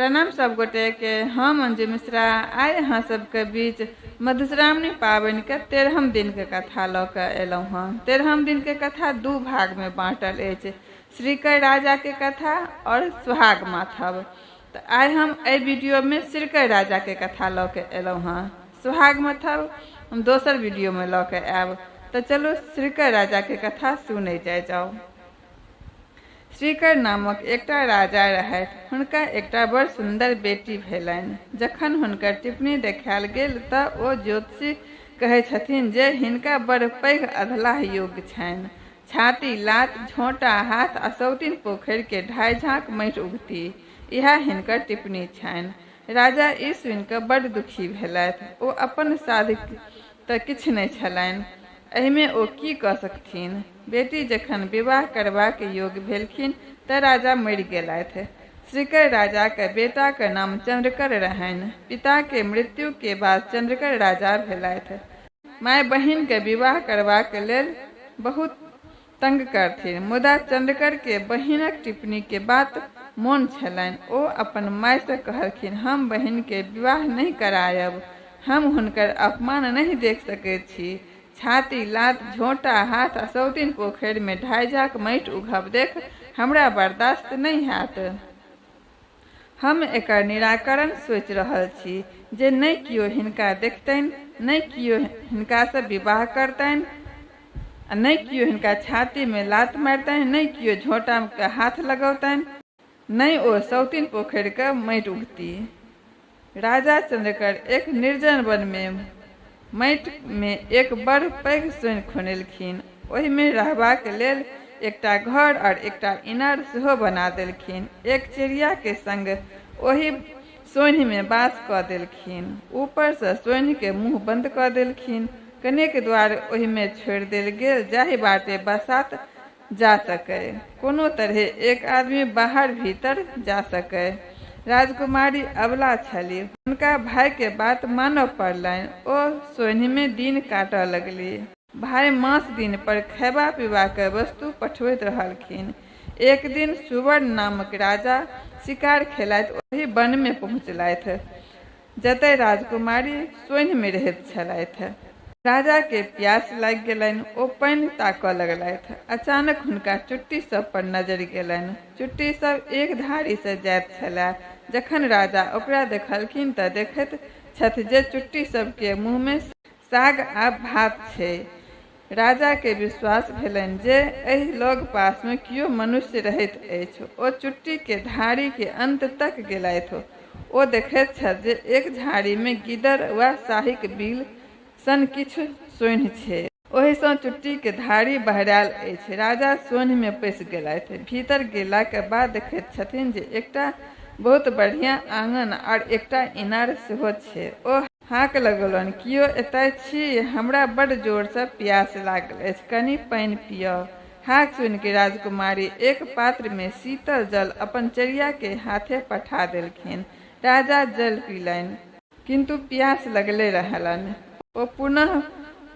प्रणाम सब गोटे के, हम अंजू मिश्रा आइ अहाँ सबके बीच मधुश्रावणी पाबनि के 13म दिन के कथा लऽ के एलहुँ हँ। 13म दिन के कथा दू भाग में बाँटल अछि, श्रीकर राजा के कथा और सुहाग माथब। तऽ आइ हम एहि वीडियो में श्रीकर राजा के कथा लऽ के एलहुँ हँ। सुहाग माथब हम दोसर वीडियो में लऽ के आयब। तऽ चलू श्रीकर राजा के कथा सुनै जाय जाउ। श्रीकर नामक एकटा राजा रहथि। हुनका एकटा बड़ सुन्दर बेटी भेलनि। जखन हुनकर टिप्पणी देखायल गेल तऽ ओ ज्योतिषी कहैत छथिन जे हिनका बड़ पैघ अधलाह योग छनि। छाती, लात, झोंटा, हाथ आ सौतिन पोखरि के ढाई झाँक माटि उगती। इएह हिनकर टिप्पणी छनि। राजा ई सुनि कऽ बड़ दुखी भेलथि। ओ अपन साध्य तऽ किछु नहि छलनि। एहिमे ओ की कऽ सकथिन? बेटी जखन विवाह करबाक योग्य भेलखिन तऽ राजा मरि गेलथि। श्रीकर राजाक बेटाक नाम चंद्रकर रहनि। पिता के मृत्यु के बाद चंद्रकर राजा भेलथि। माय बहिन के विवाह करबाक लेल बहुत तंग करथिन, मुदा चंद्रकर के बहिनक टिप्पणी के बात मोन छलनि। ओ अपन माय सँ कहलखिन, हम बहिन के विवाह नहि करायब। हम हुनकर अपमान नहि देख सकैत छी। छाती, लात, झोंटा, हाथ आ सौतिन पोखरि मे ढाई झाँक माटि उघब देख हमरा बर्दाश्त नहि हैत। हम एकर निराकरण सोचि रहल छी जे नहि कियो हिनका देखतनि, नहि कियो हिनका सँ विवाह करतनि आ नहि कियो हिनका छाती मे लात मारितनि, नहि कियो झोंटा के हाथ लगौतनि, नहि ओ सौतिन पोखरि के माटि उघती। राजा चंद्रकर एक निर्जन वन मे माटि मे एक बड़ पैघ सोनि खुनेलखिन। ओहि मे रहबाक लेल एकटा घर और एकटा इनार सेहो बना देलखिन। एक चिड़िया के संग ओहि सोन्हि मे बास कऽ देलखिन। ऊपर सँ सोन्हि के मुँह बंद कऽ देलखिन। कनेक द्वार ओहि मे छोड़ि देल गेल जाहि बाटे बसात जा सकय। कोनो तरहे एक आदमी बाहर भीतर जा सकय। राजकुमारी अबला छली। हुनका भाय के बात मानऽ पड़लनि। ओ सोन्हि मे दिन काटऽ लगली। भाय मास दिन पर खयबा-पीबाक वस्तु पठबैत रहलखिन। एक दिन सुवर्ण नामक राजा शिकार खेलाइत ओहि वन मे पहुँचलथि जतय राजकुमारी सोन्हि मे रहैत छलथि। राजा के प्यास लागि गेलनि। ओ पानि ताकऽ लगलथि। अचानक हुनका चुट्टी सभ पर नजरि गेलनि। चुट्टी सभ एक धारी सँ जाइत छलाह। जखन राजा ओकरा देखलखिन तऽ देखैत छथि जे चुट्टी सभ के मुँह मे साग आ भात छै। राजा के विश्वास भेलनि जे एहि लग-पास मे कियो मनुष्य रहैत अछि। ओ चुट्टी के धारी के अंत तक गेलथि। ओ देखैत छथि जे एक झाड़ी मे गीदड़ वा साहीक बिल सन किछु सोन्हि छै। ओहि सँ चुट्टी के धारी बहरायल अछि। राजा सोन्हि मे पैसि गेलथि। भीतर गेलाक बाद देखैत छथिन जे एकटा बहुत बढ़िया आंगन आर एकटा इनार सेहो छै। ओ हाक लगौलनि, कियो एतय छी? हमरा बड्ड जोरसँ पियास लागल अछि, कनी पानि पियाउ। हाक सुनि के राजकुमारी एक पात्रमे शीतल जल अपन चेरिया के हाथे पठा देलखिन। राजा जल पीलनि। किन्तु पियास लगले रहलनि। ओ पुनः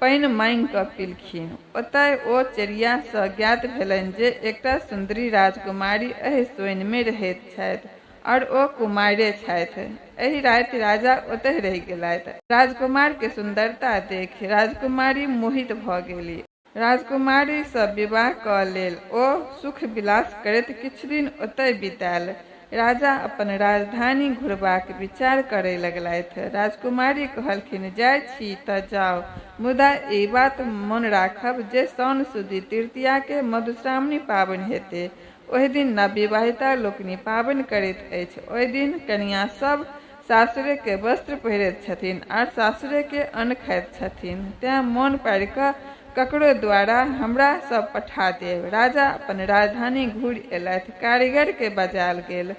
पानि मांगि कऽ पीलखिन। ओतय ओ चेरिया सँ ज्ञात भेलनि जे एकटा सुन्दरी राजकुमारी एहि सोइनमे रहैत छथि। और ओ कुमारे छथि। एहि राति राजा ओतहि रहि गेलथि। राजकुमार के सुन्दरता देखि राजकुमारी मोहित भऽ गेली। राजकुमारी सँ विवाह कऽ लेल ओ सुख-विलास करैत किछु दिन ओतहि बितायल। राजा अपन राजधानी घुरबाक विचार करय लगलथि। राजकुमारी कहलखिन, जाइ छी तऽ जाउ, मुदा ई बात मोन राखब जे साओन सुदि तृतीया के मधुश्रावणी पाबनि हेतै। ओहि दिन नवविवाहिता लोकनि पाबनि करैत अछि। ओहि दिन कनियाँ सभ सासुरे के वस्त्र पहिरैत छथिन आर सासुरे के अन्न खाइत छथिन। तेँ मोन पाड़ि कऽ ककरो द्वारा हमरा सभ पठा देब। राजा अपन राजधानी घुरि अयलथि। कारीगर के बजायल गेल।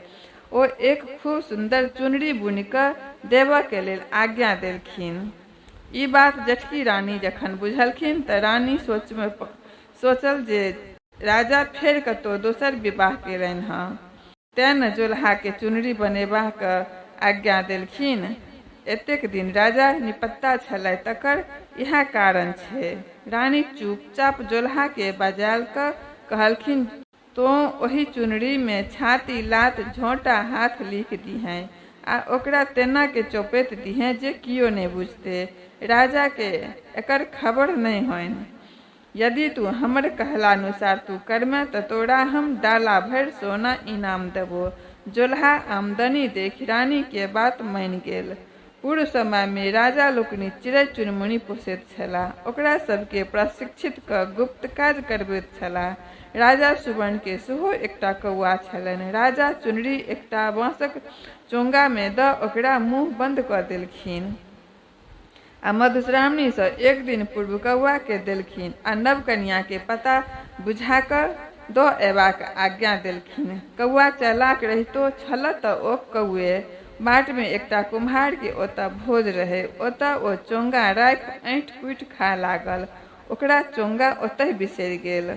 ओ एक खूब सुन्दर चुनरी बुनि कऽ देबऽ के लेल आज्ञा देलखिन। ई बात जेठकी रानी जखन बुझलखिन तऽ रानी सोचल जे राजा फेर कतहु दोसर विवाह केलनि हँ, तेँ ने जोलहाकेँ चुनरी बनेबाक आज्ञा देलखिन। एतेक दिन राजा निपत्ता छलथि तकर इएह कारण छै। रानी चुपचाप जोलहाकेँ बजायल कऽ कहलखिन। तोँ ओहि चुनरीमे छाती, लात, झोंटा, हाथ लिखि दिहेँ आ ओकरा तेना के चौपैत दिहेँ जे कियो नहि बुझतै। राजाकेँ एकर खबरि नहि होइन। यदि तूँ हमर कहलानुसार तूँ करमे तऽ तोरा हम डाला भरि सोना इनाम देबो। जोलहा आमदनी देखि रानीके बात मानि गेल। पूर्व समयमे राजा लोकनि चिड़ै-चुनमुनी पोसैत छलाह। ओकरा सभकेँ प्रशिक्षित कऽ गुप्त काज करबैत छलाह। राजा सुवर्णकेँ सेहो एकटा कौआ छलनि। राजा चुनरी एकटा बाँसक चोंगामे दऽ ओकरा मुँह बन्द कऽ देलखिन। आ मधुश्रावणीसँ एक दिन पूर्व कौआकेँ देलखिन आ नव कनियाँकेँ पता बुझा कऽ दऽ अयबाक आज्ञा देलखिन। कौआ चालाक रहितो छल तँ ओ कौए। बाटमे एकटा कुम्हारकेँ ओतऽ भोज रहै। ओतऽ ओ चोंगा राखि ऐंठि-कूटि खाय लागल। ओकरा चोंगा ओतहि बिसरि गेल।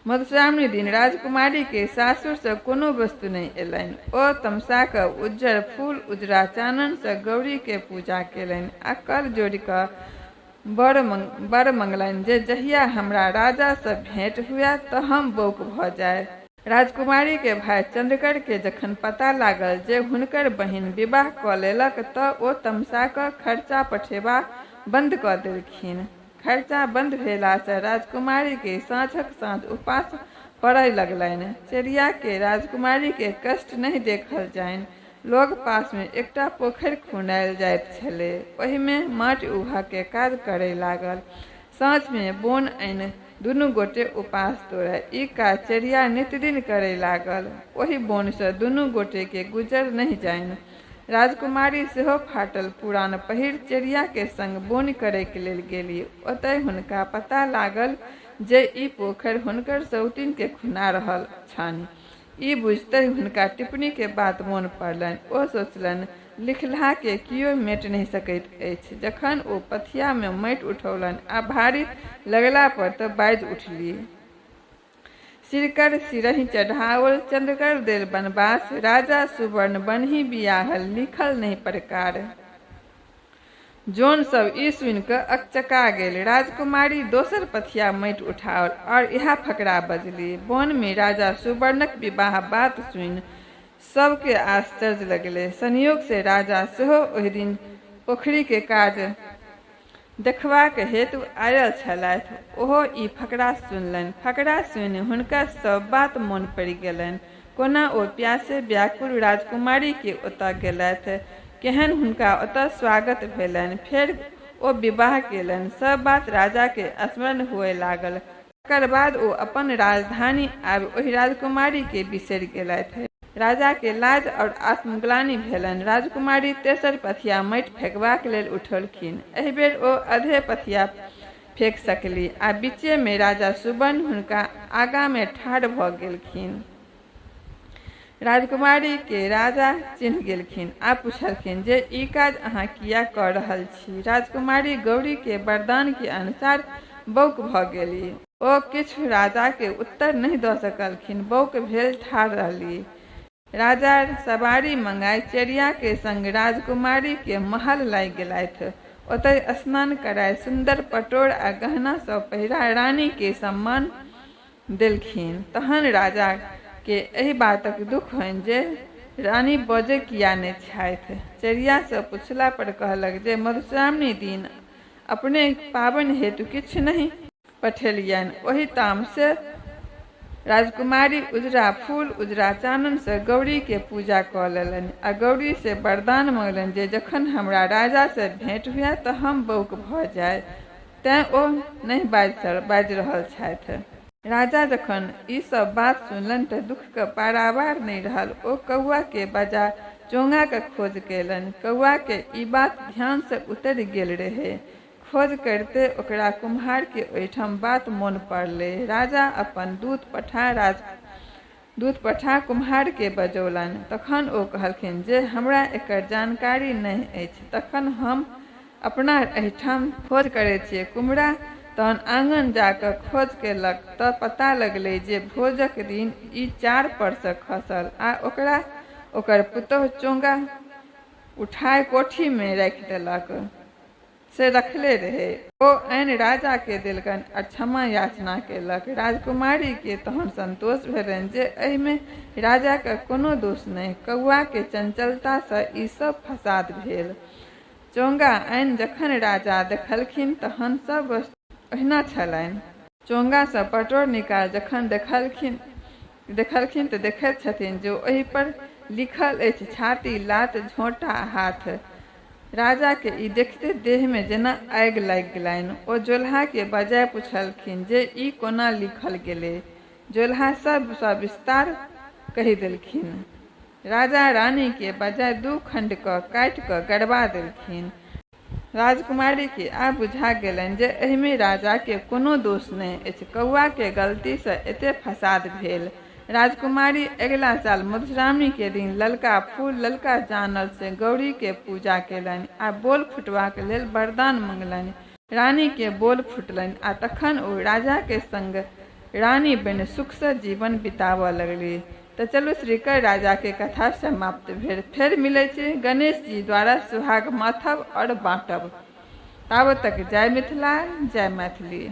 मधुश्रावणी दिन राजकुमारीकेँ सासुरसँ कोनो वस्तु नहि अयलनि। ओ तमसा कऽ उज्जर फूल, उजरा चाननसँ गौरीकेँ पूजा केलनि आ कर जोड़ि कऽ वर मँगलनि जे जहिया हमरा राजासँ भेँट हुअए तँ हम बौक भऽ जाइ। राजकुमारीक भाय चन्द्रकरकेँ जखन पता लागल जे हुनकर बहिन विवाह कऽ लेलक तँ ओ तमसा कऽ खर्चा पठेबा बन्द कऽ देलखिन। खर्चा बन्द भेलासँ राजकुमारीकेँ साँझक साँझ उपास पड़य लगलनि। चेरियाकेँ राजकुमारीकेँ कष्ट नहि देखल जाइन। लग-पासमे एकटा पोखरि खुनायल जाइत छलै। ओहिमे माटि उघऽके काज करय लागल। साँझमे बोन आनि दुनू गोटे उपास तोड़य। ई काज चेरिया नितदिन करय लागल। ओहि बोनसँ दुनू गोटेकेँ गुजर नहि जाइन। राजकुमारी सेहो फाटल पुरान पहिर चेरिया के संग बोनि करैक लेल गेली। ओतय हुनका पता लागल जे ई पोखरि हुनकर सौतिन के खुना रहल छनि। ई बुझितहि हुनका टिप्पणी के बात मोन पड़लनि। ओ सोचलनि, लिखलहा के कियो मेट नहि सकैत अछि। जखन ओ पथिया मे माटि उठौलनि आ भारी लगला पर त बाजि उठली। सिरकर सिरहि चढ़ाओल चन्द्रकर देल बनबास राजा सुवर्ण बनहि बियाहल लिखल नहि प्रकार। जोन सब ई सुनि कऽ अकचका गेल। राजकुमारी दोसर पथिया माटि उठाओल आओर इएह फकरा बजली। वन मे राजा सुवर्णक विवाह बात सुनि सबके आश्चर्य लगलै। संयोग से राजा सेहो ओहि दिन पोखरि के काज देखबाक हेतु आयल छलथि। ओहो ई फकरा सुनलनि। फकरा सुनि हुनका सभ बात मोन पड़ि गेलनि। कोना ओ प्यासे व्याकुल राजकुमारीकेँ ओतऽ गेलथि। केहन हुनका ओतऽ स्वागत भेलनि। फेर ओ विवाह केलनि। सभ बात राजाकेँ स्मरण हुअए लागल। तकर बाद ओ अपन राजधानी आबि ओहि राजकुमारीकेँ बिसरि गेलथि। राजाकेँ लाज आओर आत्मग्लानि भेलनि। राजकुमारी तेसर पथिया माटि फेकबाक लेल उठौलखिन। एहि बेर ओ अधे पथिया फेकि सकली आ बीचेमे राजा सुवर्ण हुनका आगाँमे ठाढ़ भऽ गेलखिन। राजकुमारीकेँ राजा चिन्ह गेलखिन आ पुछलखिन जे ई काज अहाँ किएक कऽ रहल छी? राजकुमारी गौरीकेँ वरदानके अनुसार बौक भऽ गेली। ओ किछु राजाकेँ उत्तर नहि दऽ सकलखिन। बौक भेल ठाढ़ रहली। राजा सवारी मंगाय चेरियाके संग राजकुमारीकेँ महल लय गेलथि। ओतय स्नान कराय सुन्दर पटोर आ गहना सभ पहिरा रानीकेँ सम्मान देलखिन। तहन राजा के एहि बातक दुख होइन जे रानी बजै किया नहि छथि। चेरिया सँ पुछला पर कहलक जे मधुश्रावणी दिन अपने पाबनि हेतु किछु नहि पठेलियनि। ओहि तामसे राजकुमारी उजरा फूल, उजरा चानन सँ गौरी के पूजा कऽ लेलनि आ गौरी से वरदान मंगलनि जे जखन हमरा राजा सँ भेंट हुए तऽ हम बौक भऽ जाय। तेँ ओ नहि बाजि रहल छथि। राजा जखन ई सभ बात सुनलनि तँ दुखक पारावार नहि रहल। ओ कौआकेँ बजा चोंगाक खोज कयलनि। कौआकेँ ई बात ध्यानसँ उतरि गेल रहै। खोज करिते ओकरा कुम्हारके ओहिठाम बात मोन पड़लै। राजा अपन दूत पठा कुम्हारकेँ बजौलनि। तखन ओ कहलखिन जे हमरा एकर जानकारी नहि अछि। तखन हम अपना एहिठाम खोज करैत छियै। कुम्हरा तहन आङन जा कऽ खोज केलक तँ पता लगलै जे भोजक दिन ई चार परसँ खसल आ ओकरा ओकर पुतोहु चोंगा उठाय कोठीमे राखि देलक। से रखले रहै। ओ आनि राजाकेँ देलकनि आ क्षमा याचना केलक। राजकुमारीकेँ तहन संतोष भेलनि जे एहिमे राजाक कोनो दोष नहि, कौआक चंचलतासँ ई सभ फसाद भेल। चोंगा आनि जखन राजा देखलखिन तहन सभ वस्तु ओहिना छलनि। चोंगासँ पटोर निकालि जखन देखलखिन देखलखिन तऽ देखैत छथिन जे ओहिपर लिखल अछि छाती, लात, झोंटा, हाथ। राजाकेँ ई देखिते देहमे जेना आगि लागि गेलनि। ओ जोलहाकेँ बजाय पुछलखिन जे ई कोना लिखल गेलै। जोलहा सभ सविस्तार कहि देलखिन। राजा रानीकेँ बजाय दू खण्ड कऽ काटि कऽ गड़बा देलखिन। राजकुमारीकेँ आब बुझा गेलनि जे एहिमे राजाकेँ कोनो दोष नहि अछि। कौआकेँ गलतीसँ एते फसाद भेल। राजकुमारी अगिला साल मधुश्रावणीके दिन ललका फूल ललका जानलसँ गौरीके पूजा केलनि आ बोल फुटबाक लेल वरदान मंगलनि। रानीके बोल फुटलनि आ तखन ओ राजाके संग रानी बनि सुखसँ जीवन बिताबऽ लगली। तऽ चलू श्रीकर राजाके कथा समाप्त भेल। फेर मिलै छी गणेश जी द्वारा सुहाग माथब आओर बाँटब। ताबत तक जय मिथिला जय मैथिली।